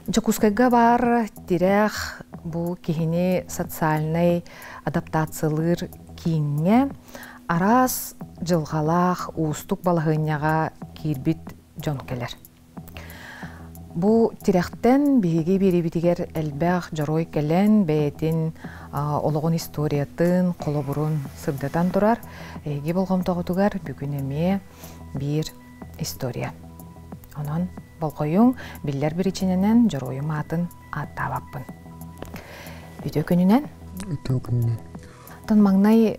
Дьокуускайга баар тирэх бу киһини социальнай адаптациялыыр кииҥҥэ араас дьылҕалаах уустук балаһыанньаҕа киирбит дьон кэлэр. Бу тирэхтэн биһиги биэриибитигэр элбэх дьоруой кэлэн бэйэтин олоҕун историятын, холобурун сырдатан турар. Эһиги болҕомтоҕутугар бүгүн эмиэ биир история. Онон болҕойуҥ, биллэр биричиинэнэн дьоруойум аатын ааттаабаппын. Үтүө күнүнэн. Үтүө күнүнэн. Оттон маҥнай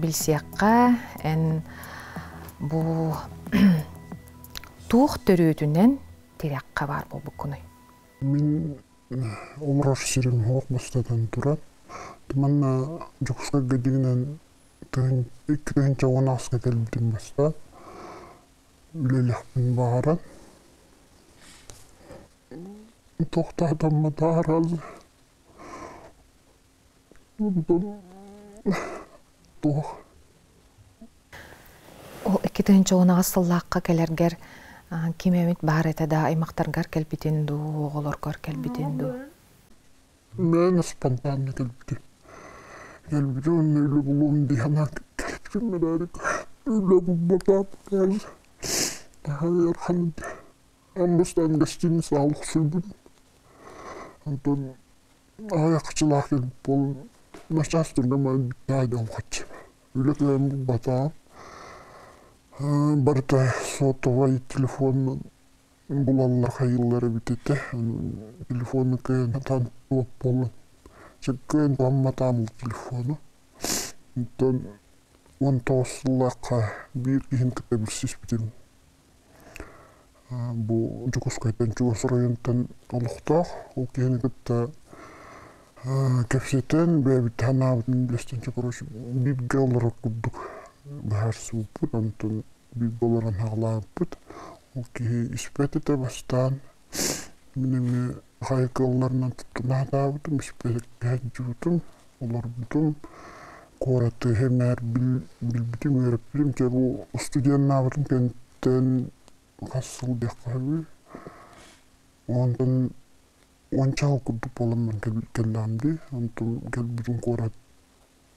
билсиэххэ эн бу туох төрүөтүнэн тирэххэ баар буолбуккунуй? Мин олорор сирим оһох бастатан турар. Манна Дьокуускайга дьиҥинэн 2010 аҕыска кэлбитим бастаан. Үлэлиэхпин баҕаран. Туохтаатамматаарал туох Ол 2010 сыллаахха кэлэргэр ким эмит баар этэ да аймахтаргар кэлбитин дуу, оҕолоргор кэлбитин дуу? Мээнэ спонтанно кэлбитим. Кэлбитим уонна үлэ булуом дии санаан кэлбитим эрээри үлэ булбатаҕым кэллэ. Наһаа ыарахан этэ. Аан бастаан гостиницаҕа олохсуйбутум. Онтон аҕыйах кэлбит буолан начаас түргэн баайдаан хаччы. Үлэ кыайан булбатаҕым. Барыта сотовай телефон булаллар хайыыллар эбит этэ. Телефону кыайан сатаан туох буолан кыайан туһамматаҕым ол телефону. Онтон 19 сыллаахха биир киһини кытта билсиспитим. Бу Дьокуускайтан чугас оройуонтан олохтоох. Ол киһини кытта кэпсэтэн, бэйэбит санаабытын үллэстэн, короче, бииргэ олорор курдук быһаарсыбыппыт. Онтон бииргэ олорон саҕалаабыппыт. Ол киһи испэт этэ бастаан. Мин эмиэ хайа кыалларынан туттуна сатаабытым, испэккэ сылдьыбытым, олорбутум. Куораты сэмээр билбитим, үөрэппитим. Дьэ бу студеннаабытым кэнниттэн хас сыл диэххэ сөбүй? Онтон уонча сыл курдук буолан кэллэҕим дии. Онтон кэлбитим куорат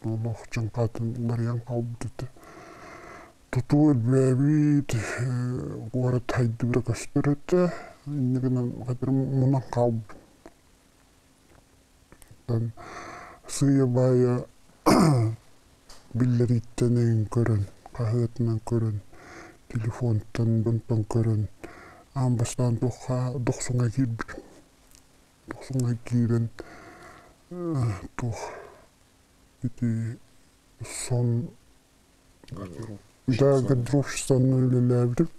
олох чыҥхатын уларыйан хаалбыт этэ. Тутуу элбээбит, куорат хайдыбыта көстөр этэ. Инньэ гынан мунан хаалбыт. Оттон сыыйа-баайа биллэрииттэн эҥин көрөн, хаһыатынан көрөн, телефонтан донтон көрөн аан бастаан туохха дохсуҥҥа киирбитим. Дохсуҥҥа киирэн туох ити сон да гардеробщицанан үлэлээбитим.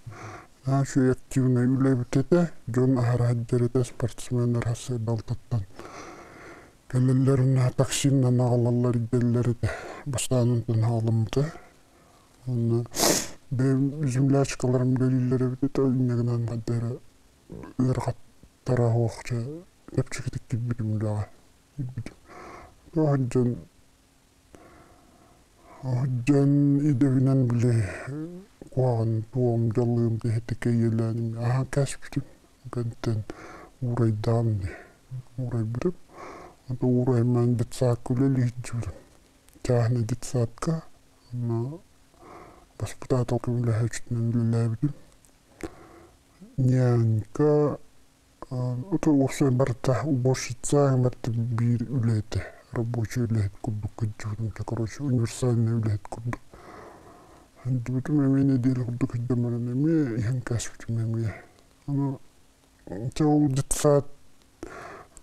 Наһаа үчүгэй активнай үлэ эбит этэ. Дьон аһара сылдьар этэ, спортсменнар сарсыардалтаттан кэлэллэр уонна таксинан аҕалаллар илдьэллэр этэ. Бастаан онтон аҕаламмыта. Уонна бэйэм землячкаларым үлэлииллэр эбит этэ, инньэ гынан хайда эрэ ыарахаттара суох чэ чэпчэкитик киирбитим үлэҕэ. Киирбитим. Дьон Дьон идэбинэн били куһаҕан туом дьаллыым киһитэ кэйиэлээним аһаан кээспитим. Кэнтэн уурайдаҕым дии. Уурайбытым. Ото уурайымаан детсадка үлэлии сылдьыбытым. Чааһынай детсадка онно баспытаатал көмөлөһөөччүтүнэн үлэлээбитим. Нянька ото уопсай барыта уборщица барыта биир үлэ этэ. Рабочий үлэһит курдук кырдьыбытым короче универсальный үлэһит курдук. Сылдьыбытым эмиэ нэдиэлэ курдук сылдьан баран эмиэ иһэн кээспитим эмиэ. Аны дьэ ол детсад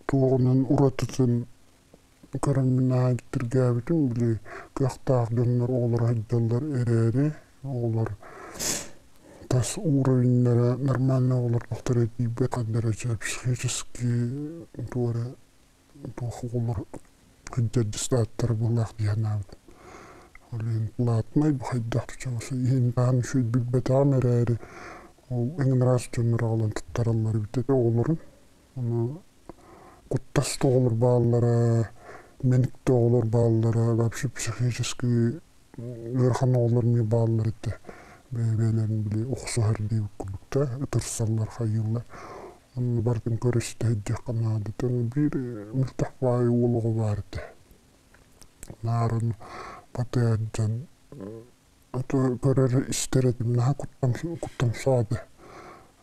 туоҕунан уратытын көрөн наһаа дьиктиргээбитим. Били кыахтаах дьоннор оҕолоро сылдьаллар эрээри оҕолор тас уровеннара нормально оҕолор тохторо тиийбэт ханна эрэ психически туора туох оҕолор сылдьар дьыссааттара быһыылаах дии санаабытым. Ол иһин платнай бу хайдах иһин таһын үчүгэй билбэтэҕим эрээри ол эҥин араас дьоннор аҕалан туттараллар эбит этэ оҕолорун. Ону куттас да оҕолор бааллара, мэник да оҕолор бааллара, вообще психически ыарахан оҕолор эмиэ бааллар этэ. Бэйэ-бэйэлэрин били охсуһар диэбит курдук да ытырсаллар, хайыыллар. Онно барытын көрө-истэ сылдьыахха наадатын биир мөлтөх баайы уол оҕо баар этэ. Наарын батыһан дьон көрөр истэр этим наһаа куттамсаҕа этэ.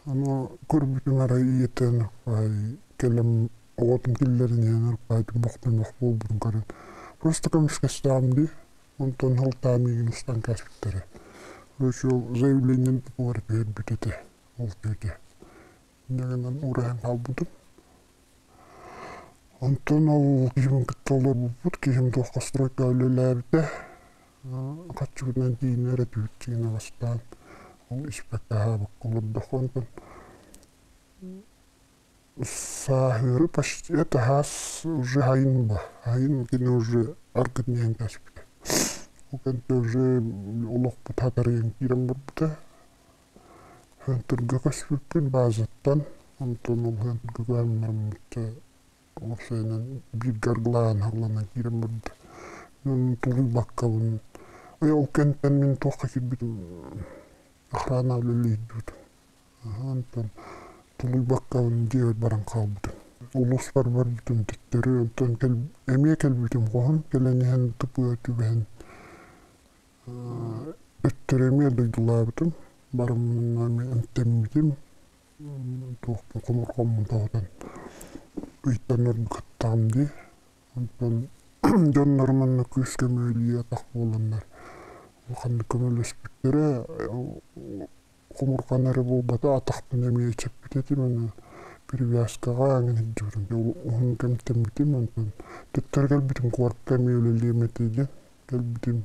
Аны көрбүтүм арай ийэтин кэлэн оҕотун киллэрин иһэн арбаайтын бохтонох буолбутун көрөн просто көмүскэстэҕим дии. Онтон һылтаан миигин устан кээспиттэрэ. Короче, ол заявлением тугар түһэрбит этэ ол тетя. Инньэ гынан уурайан хаалбытым. Онтон ол киһибин кытта олорбуппут, киһим туохха стройка үлэлээбитэ. Хаччыбытынан тиийинэ эрэ түһүт дьиҥинэ бастаан ол испэккэ аһаабакка олордоххо онтон сааһыары почти это хаас уже хайын ба хайын кини уже аргын иһэн кээспитэ. Ол кэнтэ уже олохпут хатарыйан киирэн барбыта. Центрга көспүппүт базаттан, онтон ол центрга көһөн уопсайынан бииргэ аргылаан аһылланан киирэн барда. Мин тулуйбаккабын ол кэнтэн мин туохха киирбитим охрана үлэлиирбит. Онтон тулуйбаккабын дьиэбэр баран хаалбытым. Улууспар барбытым төттөрү, онтон эмиэ кэлбитим хоһун кэлэн иһэн тупуга түбэһэн Өттөрү эмиэ дойдулаабытым, барыммын эмиэ эмтэммитим, туохпун хомурҕаммын тоһутан ыйтан ордук аттаҕым дии. Онтон дьоннорум онно күүскэ мөөлүйэ атах буоланнар улаханнык көмөлөспүттэрэ. Хомурҕан эрэ буолбата, атахпын эмиэ эчэппит этим, аны перевязкаҕа эҥин сылдьыбытым. Уһун эмтэммитим, онтон төттөрү кэлбитим куоракка эмиэ үлэлиэм этэ диэн. Кэлбитим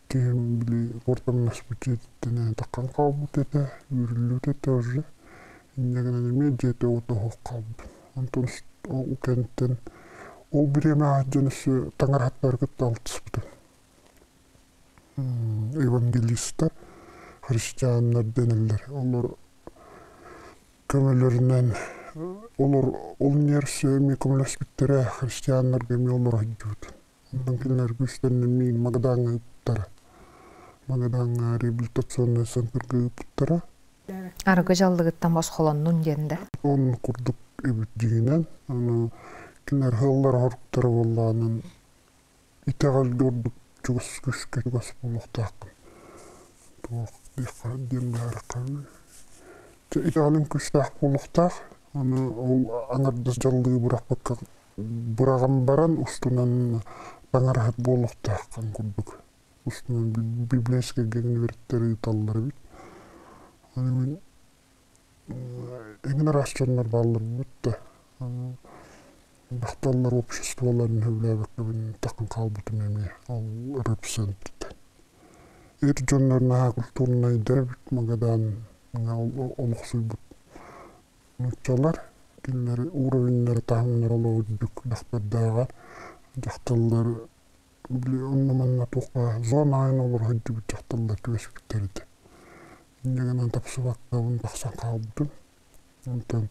киһим били куортамнаспыт дьиэтиттэн таххан хаалбыт этэ, үүрүллүбүт этэ уже. Инньэ гынан эмиэ дьиэтэ уота суох хаалбыт. Онтон ол кэнниттэн ол бириэмэҕэ дьон өссө таҥараһыттары кытта алтыспытым. Евангелистар, христианнар дэнэллэр. Олор көмөлөрүнэн олор ол нерсе эмиэ көмөлөспүттэрэ христианнарга эмиэ олоро сылдьыбытым. Онтон кинилэр күүстэринэн миигин Магадаҥҥа ыыппыттара. Магадаҥҥа реабилитационнай центрга ыыппыттара. Арыгы дьаллыгыттан босхолоннун диэн да. Оннук курдук эбит дьиҥинэн. Аны кинилэр ыһыллар-хоруктара буоллаҕынан итэҕэлгэ ордук чугас күүскэ чугас буолуохтааххын. Туох диэххэ диэн быһаарыахха Итэҕэлиҥ күүстээх буолуохтаах. Аны ол аҥардас дьаллыгы бырахпакка быраҕан баран устунан таҥараһыт буолуохтааххын курдук. Устунан библейскэй үөрэттэр ыыталлар эбит. Аны мин эҥин араас дьоннор бааллар эбит да дьахталлар обществоларын сөбүлээбэккэбин таххан хаалбытым эмиэ ол репцентртэн. Эр дьоннор наһаа культурнайдар эбит Магадан олохсуйбут нууччалар кинилэр уровеннара таһымнара олох үрдүк дьахтардааҕар дьахталлар били онно-манна туохха зона аайын олоро сылдьыбыт дьахталлар түбэспиттэр этэ. Инньэ гынан тапсыбаккабын тахсан хаалбытым. Онтон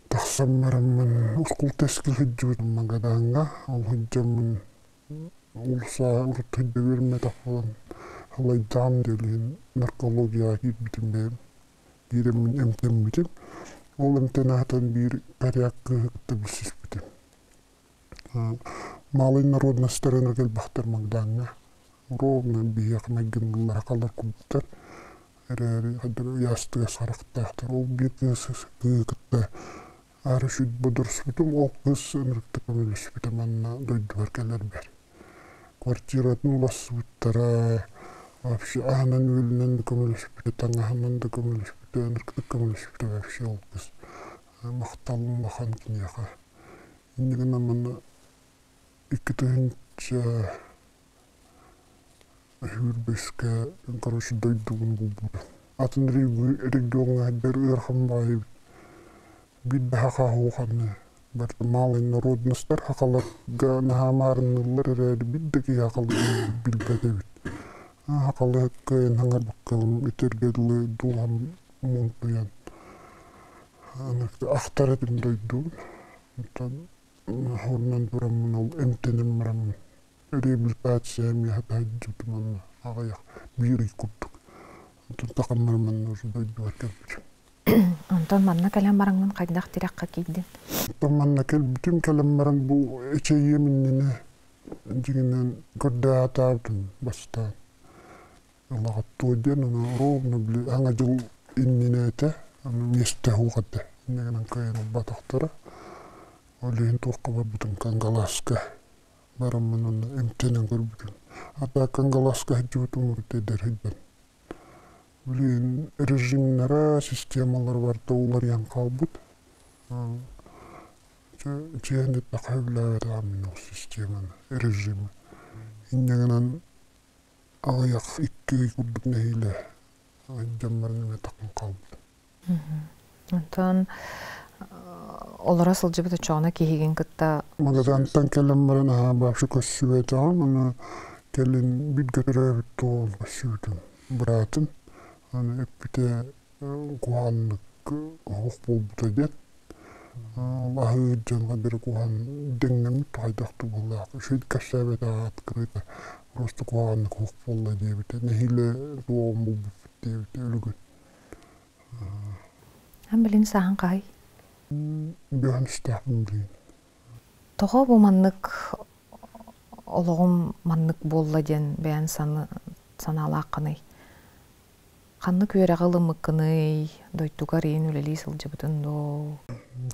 тахсан бараммын ускул-тэскил сылдьыбытым Магадаҥҥа. Ол сылдьаммын уулусса урут сылдьа үөрэммэтэх буолан халайдаан диэн наркологияҕа киирбитим бэйэм. Биир эмтэммитим. Ол эмтэн аһатан биир коряк кыыһы кытта билсиспитим. Малый народностарын элбэхтэр Магдаҥҥа. Ровно биһиэхэ майгынныыллар сахалар курдуктар. Эрээри ыйаастыга сарахтаахтар. Ол биир кыыс кыыһы кытта аара бодоруспутум. Ол кыыс ынырыкта көмөлөспүтэ манна дойдубар кэлэрбэр. Квартиратын уларсыбыттара, вообще аһынан-үөлүнэн да көмөлөспүтэ, таҥаһынан да көмөлөспүтэ, ынырыктык көмөлөспүтэ вообще ол кыыс. Махталым улахан киниэхэ. Инньэ гынан манна 2000 сүүрбэскэ короче дойдубун булбутум. Атын региоҥҥа сылдьар ыарахан баҕайы эбит. Биир да саха суох аны. Барыта малый народностар сахаларга наһаа маарынныыллар эрээри биир да киһи сахалыы билбэт эбит. Сахалыы кыайан саҥарбаккабын итиргэ дылы дууһам муунтуйан ахтар этим дойдубун. Онтон уонунан тураммын ол эмтэнэн бараммын реабилитация эмиэ сылдьыбытым онно аҕыйах биир ый курдук. Онтон тахаммар манна уже дойдубар кэлбитим. Онтон манна кэлэн бараҥҥын хайдах тирэххэ киирдин? Онтон манна кэлбитим, кэлэн баран бу эчэйиэм иннинэ дьиҥинэн көрдөһө бастаан. Ылаҕаттуо диэн аны ровно били аҥа дьыл иннинэ этэ, аны миэстэ суох этэ. Инньэ гынан кыайан ылбатахтара. Ол иһин туохха барбытым Кангаласка бараммын онно эмтэнэн көрбүтүм. А так Кангаласка сылдьыбытым урут эдэр сылдьан. Билигин режимнэрэ, системалара барыта уларыйан хаалбыт. Дьиэн эттэххэ сөбүлээбэтэҕим мин ол системаны, режими. Инньэ гынан аҕыйах икки ый курдук нэһиилэ дьомморун эмиэ такын хаалбытым. Онтон олоро сылдьыбыт оччоҕуна киһигин кытта Магазантан кэлэн баран аһаа вообще көссүбэтэҕим, аны кэлин бииргэ төрөөбүт уол көссүбүтүм быраатым. Аны эппитэ куһаҕаннык оһох буолбута диэн. Ол аһыыр дьон ханна куһаҕан дэҥнэммит хайдах да буоллаах үчүгэй кэпсээбэтэҕэ открыто просто куһаҕаннык оһох буолла диэбитэ нэһиилэ туоҕун булбуппут диэбитэ өлүгүн. Эн билин сааһын хаһый? Бөһөн истээхпин билигин. Тоҕо бу маннык олоҕум маннык буолла диэн бэйэн санаалааххыный? Ханнык үөрэҕи ылыммыккыный? Дойдугар иин үлэлии сылдьыбытын дуу?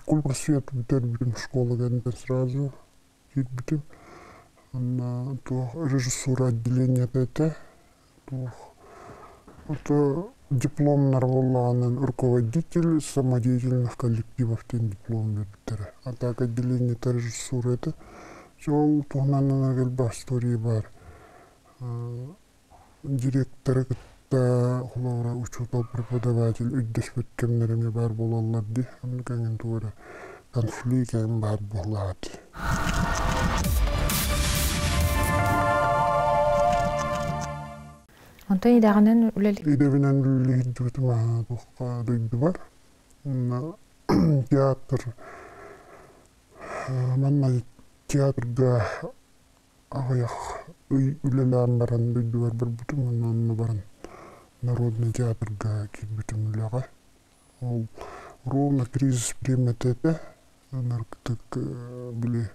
Кульпросвет бүтэрбитим школа кэнниттэн сразу киирбитим. Онно туох режиссура отделениета этэ. Туох это дипломнар буоллаҕынан руководитель самодеятельных коллективов диэн диплом биэрбиттэрэ. А так отделениета режиссура этэ. Ол туһунан элбэх история баар. Директоры кытта холобура учуутал преподаватель өйдөспүт кэмнэрэ эмиэ баар буолаллар дии. Оннук эҥин тугу эрэ конфликт эҥин баар буоллаҕа дии. Онтон идэҕинэн үлэлии Идэбинэн үлэлии сылдьыбытым аһаа туохха дойдубар. Уонна театр манна театрга аҕыйах ый үлэлээн баран дойдубар барбытым уонна онно баран народнай театрга киирбитим үлэҕэ. Ол ровно кризис бириэмэтэ этэ. Ынырыктык били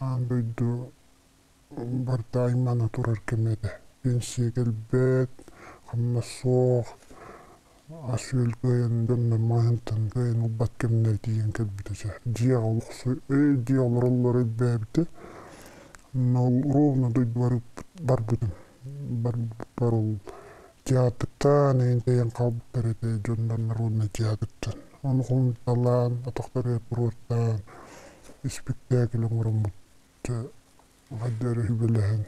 аан дойду барыта аймана турар кэмэ этэ. Пенсия кэлбэт, хамнас суох, ас-үөл кыайан дьоннор маһынтан кыайан ылбат кэмнэр тиийэн кэлбитэ чэ. Дьиэҕэ олохсуй, дьиэ олороллоро элбээбитэ. Ол ровно дойдубар барбытым. Барбыппар ол театртан эҥин тэйэн хаалбыттар этэ дьоннор народнай театртан. Ону хомуталаан, атахтарыгар туруортаан, испиктээкил оҥороммут хайда эрэ сүбэлэһэн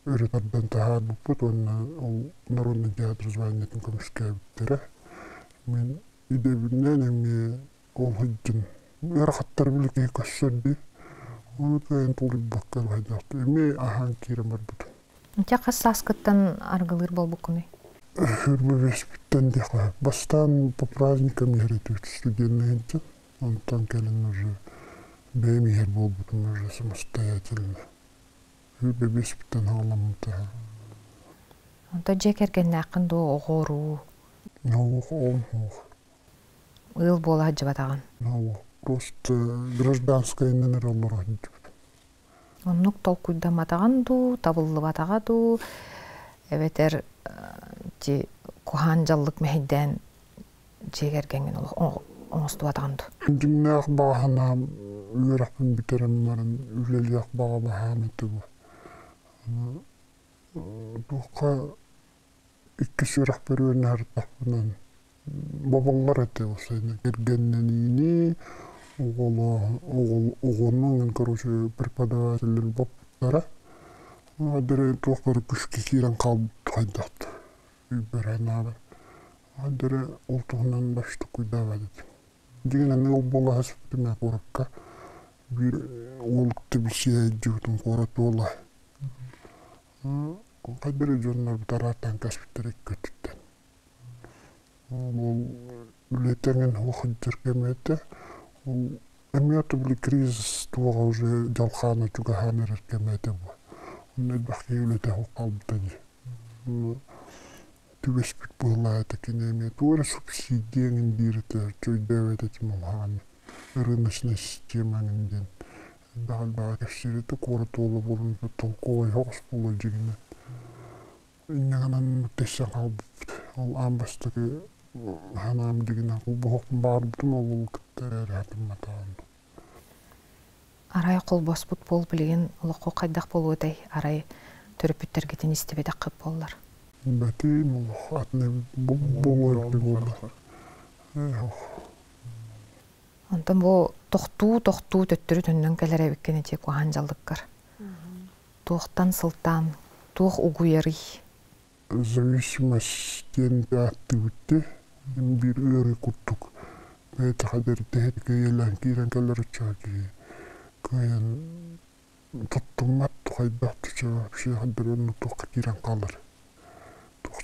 өрө тардан таһаарбыппыт уонна ол народный театр званиетын көмүскээбиттэрэ. Мин идэбинэн эмиэ ол сылдьан ыарахаттары били киһи көрсөр дии. Ону кыайан тулуйбакка хайдах эмиэ аһаан киирэн барбытым. Ити хас сааскыттан аргылыыр буолбуккунуй? Үрбэбиэспиттэн диэххэ бастаан по праздникам иһэр этибит студенныйынча. Онтон кэлин уже бэйэм иһэр буолбутум уже самостоятельно. Үрбэбиэспиттэн хаҕаламмыта. Онтон дьиэ кэргэннээххин дуо, оҕо-уруу? Оҕо оҕом Ыал буола сылдьыбатаҕын? Просто гражданскайынан эрэ олоро сылдьыбытым. Оннук толкуйдамматаҕын дуу, табыллыбатаҕа дуу, эбэтэр ити куһаан дьаллык мэһэйдээн дьиэ кэргэҥҥин оҥостубатаҕын дуу? Дьиҥнээх баҕа санаам үөрэхпин бүтэрэн баран үлэлиэх баҕа баһаам этэ бу. Туохха иккис үөрэхпэр үөрэнэ сырыттахпына боболлор этэ уопсайынан кэргэннэниини, оҕону короче преподавателлэр боппуттара. Аадыры туох бары күскэ киирэн хаалбыт хайдах да өйбөр санаабар. Аадыры ол туһунан баштыкуйдаабат этим. Дьиҥинэн ыал буола сыспытым ээ куоракка. Биир уол кытта билсиһэ илдьибитим куорат уола. Хайдах эрэ дьоннорбут араартаан кээспиттэрэ икки өттүттэн. Ол үлэтэ эҥин суох сылдьар кэмэ этэ. Ол эмиэ били кризис туоҕа уже дьалхаана чугаһаан эрэр кэмэ этэ бу. Онно элбэх киһи үлэтэ суох хаалбыта дии. Түбэспит быһыылаах этэ кини эмиэ туох эрэ субсидия эҥин диир этэ, өйдөөбөт этим улахан рыночная система эҥин диэн элбэх элбэҕи кэпсиир этэ, куорат уола буолан толковай соҕус буолуо дьиҥинэн. Инньэ гынан тэйсэн хаалбыппыт. Ол аан бастакы санаам дьиҥинэн холбоһуохпун баҕарбытым, ол уолу кытта эрээри хатымматаҕым. Арай холбоспут буол билигин олоххо хайдах буолуо этэй? Арай төрөппүттэргитин истибэтэххит буоллар. Бэтиим олох атын буолуо эбит буолла. Онтон бу тохтуу-тохтуу төттөрү төннөн кэлэр эбиккин ити куһаан дьаллыккар. Туохтан сылтаан, туох угуйарый? Зависимость диэн ааттыыбыт дии. Биир ыарыы курдук бэйэтэ хадэрдэһит кыайылаан киирэн кэлэр оччоҕо киһи кыайан туттуммат хайдах да вообще хаддары туохха киирэн хаалар туох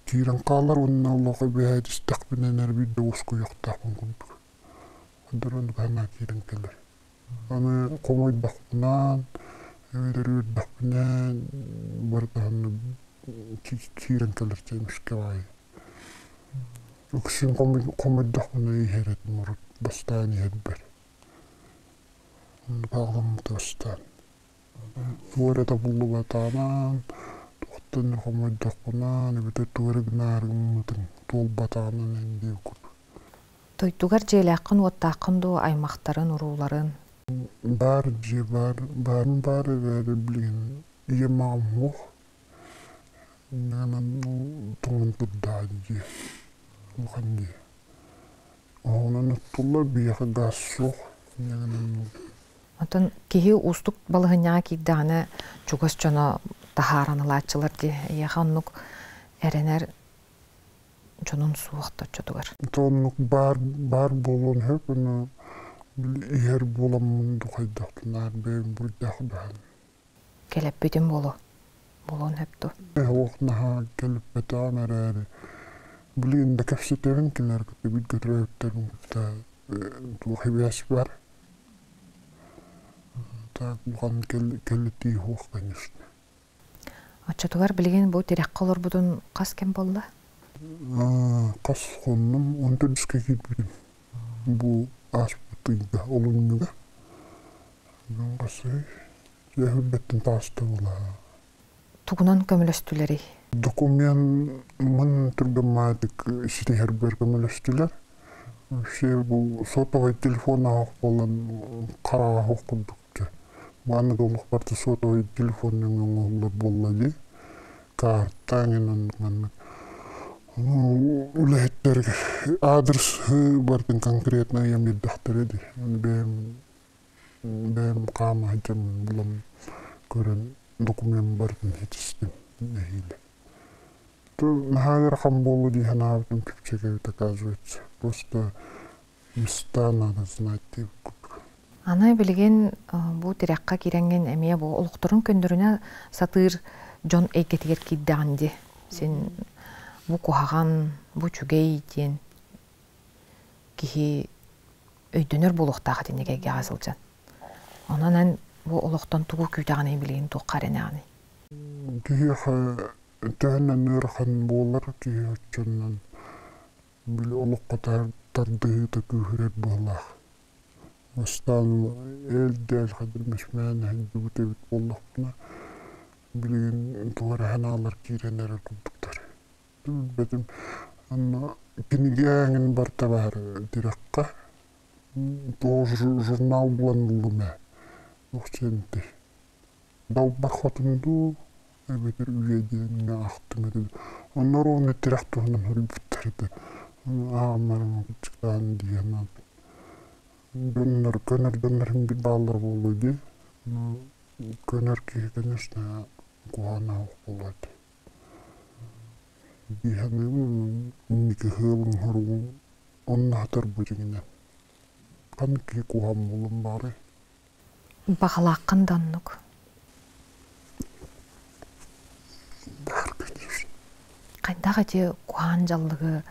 киирэн хаалар уонна олох эбэһээт истэхпинэ эрэ биирдэ уоскуйуохтаахпын курдук хаддары оннук санаа киирэн кэлэр. Аны хомойдохпунаан, эбэтэр үөрдэхпинээн барытаһынна киирэн кэлэр эмискэ баҕайы. Үксүн хомойдохпуна иһэр этим урут бастаан иһэрбэр. Оннук аҕыламмыта бастаан. Тугу эрэ табыллыбатаҕынан, туохтан эрэ хомойдохпунаан эбэтэр тугу эрэ гынаары гыммытыҥ туолбатаҕынан эн диэбит курдук. Дойдугар дьиэлээххин-уоттааххын дуу, аймахтарын, урууларын? Баар дьиэ баар, баарын баар эрээри билигин ийэм аҕам суох. Инньэ тоҥон турдаҕа дьиэ, улахан дьиэ. Оһоҕунан оттуллар, биһиэхэ гаас суох. Инньэ гынан Оттон киһи уустук балаһыанньаҕа киирдэҕинэ чугас дьоно таһааран ылааччылар дии. Эйиэхэ оннук эрэнэр дьонун суох да оччотугар. Оннук баар баар буолуон сөп уонна иһэр буоламмын ду хайдахпын бэйэм буруйдаах баһан. Кэлэппитим буолуо. Буолуон сөп дуо? Суох наһаа кэлиппэтэҕим эрээри билигин да кэпсэтэбин кинилэр кытта бииргэ төрөөбүттэрин кытта туох сибээс бар. Так улахан кэлитии суох конечно. Оччотугар билигин бу тирэххэ олорбутун хас кэм буолла? Хас хоннум, он төрдүскэ киирбитим. Бу ааспыт ыйга, олунньуга. Хасый, дьэ тааста буолла. Тугунан көмөлөстүлэрий? Документ мын түргэммаатык ситиһэрбэр көмөлөстүлэр. Вообще бу сотовый телефон аах буолан хараҕа суох курдук Маннык олох барыта сотовай телефон нөҥүө оҥоһуллар буолла дии. Карта эҥин оннук маннык. Үлэһиттэр адрес барытын конкретно ыйан биэрдэхтэрэ дии. Аны бэйэм бэйэм хаама сылдьаммын булан көрөн документ барытын ситистим нэһиилэ. То наһаа ыарахан буолуо дии санаабытым чэпчэки эбит оказывается. Просто места надо знать диэбит курдук. Аны билигин бу тирэххэ киирэҥҥин эмиэ бу олохторун көннөрүнэ сатыыр дьон эйгэтигэр киирдэҕин дии. Син бу куһаҕан, бу үчүгэй диэн киһи өйдөнөр буолуохтаах итинник эйгэҕэ сылдьан. Онон эн бу олохтон тугу күүтэҕиний билигин туохха эрэнэҕиний? Киһиэхэ төһөнөн ыарахан буолар киһи оччонон били олоххо тардыһыыта күүһүрэр быһыылаах. Бастаан эл-дээл хадырмэсмээн сылдьыбыт эбит буоллахпына, билигин туох эрэ санаалар киирэн эрэр курдуктар. Билбэтим, онно кинигэ эҥин барыта баар тирэххэ. Туох журнал булан ыллым ээ. Туох диэнтэй Далбар хотун дуу, эбэтэр үйэ диэҥҥэ ахтым этэ. Онно ровно тирэх туһунан суруйбуттар этэ. Ону ааҕан кыччыктаан дии санаатым. Дьоннор, көнөр дьоннор син биир бааллар буолуо дии. Ну, көнөр киһи, конечно, куһаҕана суох буолуо этэ. Дии саныыбын, инники сыалым-соругум онно сытар бу дьиҥинэн. Ханнык киһи куһаҕан буолуон баарый? Баҕалааххын да оннук. Хайдах ити куһаҕан дьаллыгы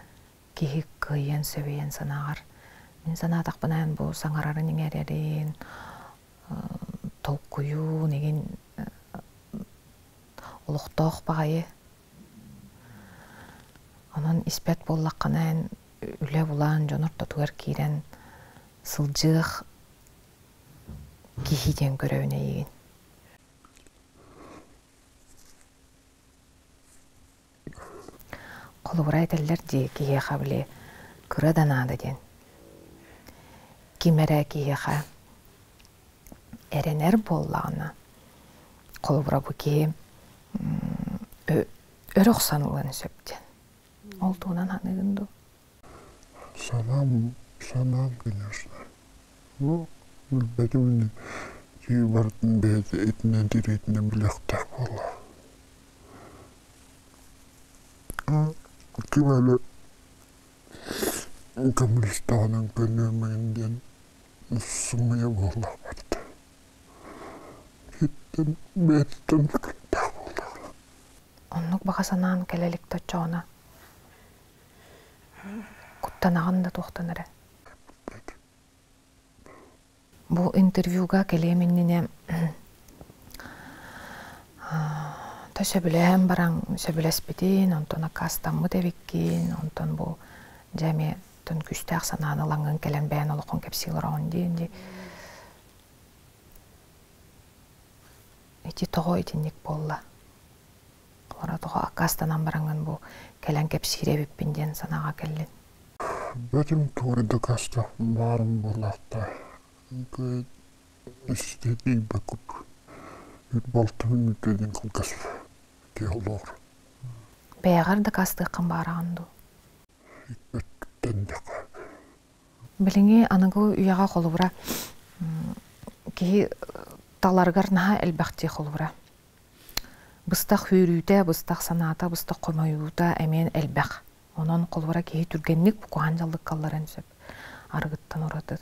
киһи кыайыан сөбүйэн санааҕар? Мин санаатахпына эн бу саҥарарын иҥэрэрин, толкуйун игин. олохтоох баҕайы. Онон испэт буоллаххына эн үлэ булан дьон ортотугар киирэн сылдьыах киһи диэн көрөбүн эйигин. Холобура этэллэр дии киһиэхэ били кыра да наада диэн. Ким эрэ киһиэхэ эрэнэр буоллаҕына, холобура бу киһи өрө охсон ылыан сөп диэн. Ол туһунан саныыгын дуу? Санаам, санаам, конечно. Ну, билбэтим ини киһи барытын бэйэтэ итинэн тириитинэн билиэхтээх буолла. Ким эле көмүлүстэҕинэн көнүөмэҥин диэн сымыйа буоллах барда. Киттэн бэйэтиттэн тутулуктаах буоллаҕа. Оннук баҕа санаан кэлэ илик да оччоҕуна куттанаҕын да туохтан эрэ. Бу интервьюга кэлиэм иннинэ то сөбүлэһэн баран сөбүлэспитин, онтон аккаастаммыт эбиккин, онтон бу дьэ эмиэ тон күүстээх санааны ылаҥҥын кэлэн бэйэн олоххун кэпсии олороҕун диэн дии. Ити тоҕо итинник буолла? Олоро тоҕо аккаастанан бараҥҥын бу кэлэн кэпсиир эбиппин диэн санааҕа кэллин? Бэтим тугу дакаастаах баарым буоллахта. Истэтийбэккут балтыбын үтүөдүн кылгас киһи Бэйэҕэр дакаастыаххын баараҕын дуу? Өттүттэн дака. Билиҥҥи аныгы үйэҕэ холобура киһи таларыгар наһаа элбэхтии холобура. Быстах үөрүүтэ, быстах санаата, быстах хомойуута эмиэ элбэх. Онон холобура киһи түргэнник куһаҕан дьаллыкка ылларан сөп. Арыгыттан ураты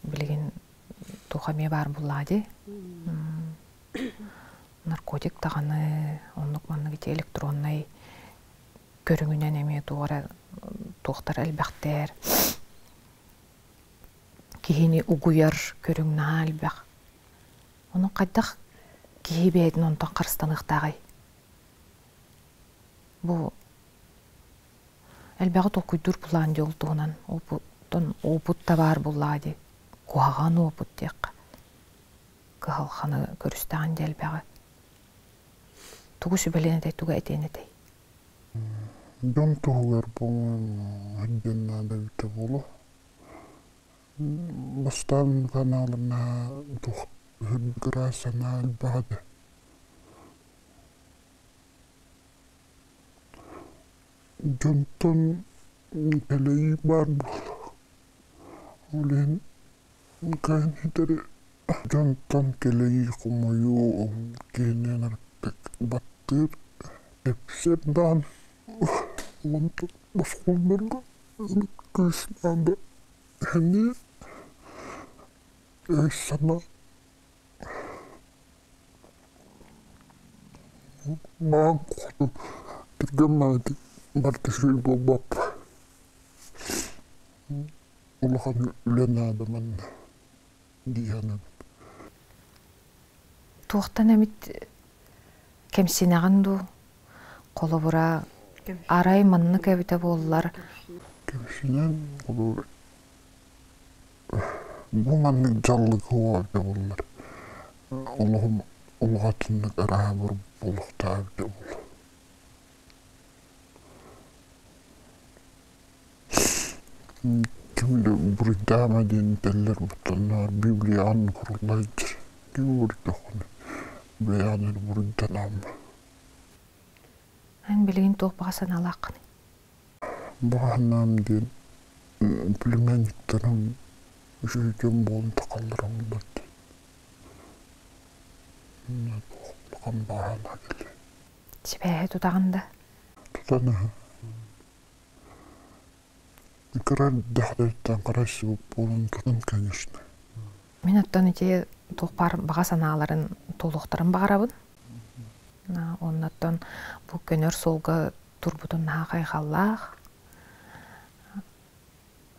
билигин туох эмиэ баар буоллаҕа дии. Наркотик даҕаны, оннук маннык ити электроннай көрүҥүнэн эмиэ туох эрэ туохтар элбэхтэр. Киһини угуйар көрүҥ наһаа элбэх. Ону хайдах киһи бэйэтин онтон харыстаныахтааҕый? Бу элбэҕи толкуйдуур былаан дьол туһунан опыттан опыт да баар буоллаҕа дии. Куһаҕан опыт диэххэ. Кыһалҕаны көрүстэҕин дии элбэҕи. Тугу сүбэлиэн этэй, тугу этиэн этэй? Дьон туһугар, по-моему, сылдьан наада эбитэ буолуо. Бастаан каналына туох кыра санаа элбэх этэ. Дьонтон кэлэйии баар буолла. Ол иһин кыайан ситэри дьонтон кэлэйии, хомойуу киһини ынырыктык баттыыр, кэпсиир даҕаны онтон босхолонорго күүс наада. Эмиэ өй-санаа маан хоту түргэн маҕайытык барыта үчүгэй буолбаппа. Улахан үлэ наада манна дии саныыбын. Туохтан эмит кэмсинэҕин дуу? Холобура, арай маннык эбитэ буоллар. Кэмсинэн, холобура, бу маннык дьаллык суоҕа эбитэ буоллар, олоҕум улаатыннык арааһа буолуохтаах эбитэ буолуо. Ким да буруйдаама диэн этэллэр оттонноор Библияҕын куруллар дьэр. Ким буруйдаххына бэйэҕин эрэ буруйданаама. Эн билигин туох баҕа санаалааххыный? Баҕа санаам диэн племянниктарым үчүгэй дьон буолан тахаллара буоллар диэн. Улахан баҕа санаа кэллэ. Сибээһи тутаҕын да? Тутан аһа. Кыра эрдэхтэриттэн харайсыбыт буолан тутан, конечно. Мин оттон ити туох баар баҕа санааларын туолуохтарын баҕарабын. Оннуттан бу көнөр суолга турбутун наһаа хайҕаллаах.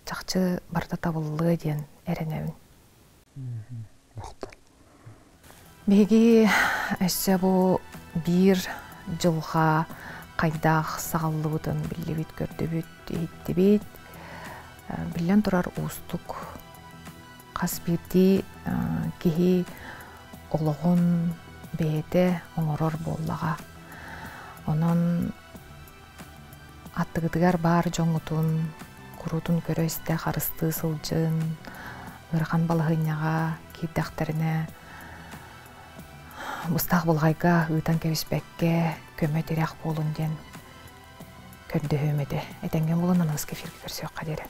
Чахчы барыта табыллыа диэн эрэнэбин. Махтал. Биһиги өссө бу Биир дьылҕа хайдах саҕаллыбытын биллибит, көрдүбүт, иһиттибит. Биллэн турар уустук хас биирдии киһи олоҕун бэйэтэ оҥорор буоллаҕа. Онон аттыгытыгар баар дьоҥҥутун куруутун көрө-истэ харыстыы сылдьын, ыарахан балаһыанньаҕа киирдэхтэринэ быстах былҕайга ыытан кэбиспэккэ көмө-тирэх буолун диэн көрдөһүөм этэ. Этэҥҥэ буолан аныгыскы эфиргэ көрсүөххэ диэри.